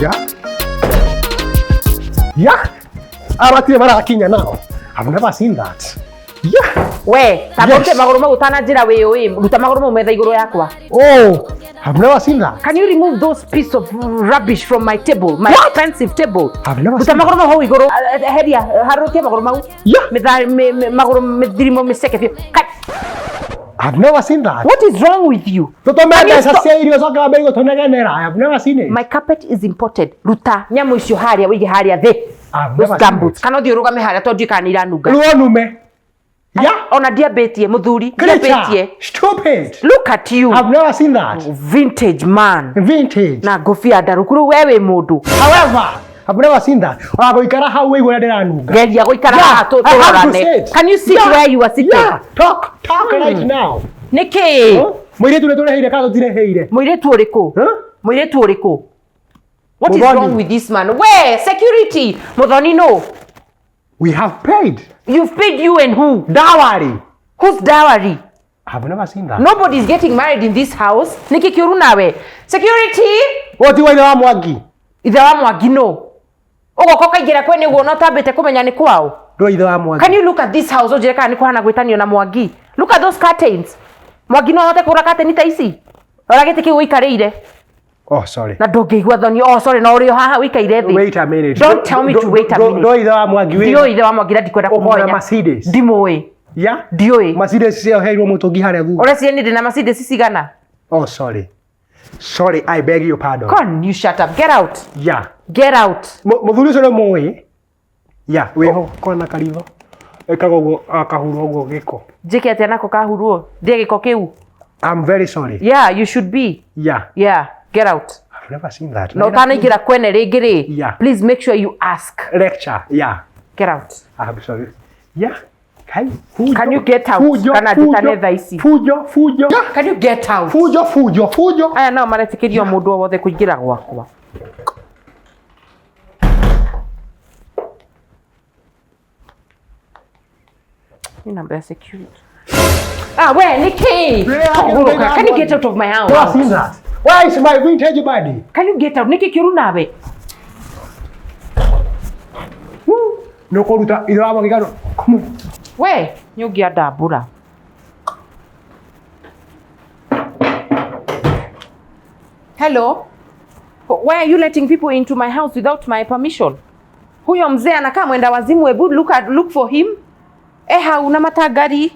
Yeah. Yeah. Abatirĩ marakinya nao. I've never seen that. Yeah. We, tambũrũkia Yes. magũrũ mau ũtananjĩra wĩ ũĩ, ruta magũrũ mau metha igũrũ yakwa. Oh, I've never seen that. Can you remove those piece of rubbish from my table, my What? expensive table? I've never Ruta seen magũrũ mau hau igũrũ. Heria, harũrũkia magũrũ mau. Yeah. Magũrũ mĩthirimo mĩceke biũ. I've never seen that. What is wrong with you? Tũtũme Can you mbeca stop- cia irio coke wambĩrĩrie gũtũnegenera. I have never seen it. My carpet is imported. Ruta nyamũ icio harĩa wĩige harĩa thĩ. I've Those never seen gumboots. it. Kana ũthiĩ ũrũgame harĩa tondũ ndiũĩ kana nĩ iranunga. Ruo nume. Yeah. Ona ndiambĩtie mũthuri, Creature. ndiambĩtie. Stupid. Look at you. I've never seen that. Vintage man. Vintage. Na ngũbia ndarũku rĩu we wĩ mũndũ. However, I've never seen that. Ona gũikara hau wĩigua ũrĩa ndĩranunga. Geria gũikara Yeah, haha I have to tũrorane. sit. Can you sit Yeah. where you are sitting? Yeah, talk, talk right now. Nĩkĩ? Huh? Mũirĩtu nĩ tũrĩhĩire kana tũtirĩhĩire? Mũirĩtu ũrĩkũ? Huh? Mũirĩtu ũrĩkũ? What is Mũthoni. wrong with this man? We, security. Muthoni no. We have paid. You've paid you and who? Dowry. Whose dowry? I've never seen that. Nobody is getting married in this house. Nĩkĩ kĩũru nawe? Security. Ũyũ ti wa ithe wa Mwangi. Ithe wa Mwangi no. Ũgoka ũkaingĩra kwene ũguo na ũtambĩte kũmenya nĩ kwao. Ndũĩ ithe wa Mwangi. Can you look at this house ũnjĩre kana nĩ kũhana gwĩtanio na Mwangi? Look at those curtains. Mwangi no ahote kũgũra curtain ta ici? Rora gĩtĩ kĩu ũikarĩire. Oh, sorry. Na ndũngĩigua thoni. Oh, sorry, no ũrĩ o haha ũikaire thĩ. Wait a minute. Don't tell me to wait a minute. Ndũĩ ithe wa Mwangi wĩ. Ndiũĩ ithe wa Mwangi na ndikwenda Ũkona kũmũmenya. Mercedes. Ndimũĩ. Yeah? Ndiũĩ. Mercedes cioheirwo mũtũngi harĩa thutha. Ũreciria niĩ ndĩna Mercedes cigana? Oh, sorry. Sorry, I beg your pardon. Con, you shut up. Get out. Yeah. Get out. Mũthuri ũcio nĩ mũĩ? Yeah, wĩho kona karitho. Ĩkaga ũguo akahurwo ũguo gĩko. Njĩke atĩa nako kahurwo? Ndĩe gĩko kĩu. I'm very sorry. Yeah, you should be. Yeah. Yeah, get out. I've never seen that. Na ũtanaingĩra kwene rĩngĩ rĩ, Yeah. please make sure you ask. Lecture. Yeah. Get out. I'm sorry. Yeah. Kai, fujo. Can you get out? Fujo, Kana fujo, njĩtane thaa ici. Fujo, fujo. Yeah. Can you get out? Fujo, fujo, fujo. Aya nao maretĩkĩrio mũndũ o wothe kũingĩra gwakwa. Nĩ namba ya security. Ah, we, nĩkĩ? Kũgũrũka. Can you get out of my house? Never seen that. Where is my vintage body? Can you get out? Nĩkĩ kĩũru nawe? Nĩ ũkũruta ithe wa Mwangi kana? Come on. We, nĩ ũngĩandambũra. Hello? Why are you letting people into my house without my permission? Huyo mzee anakaa mwenda wazimu, hebu look for him. Eh, hau na matangari.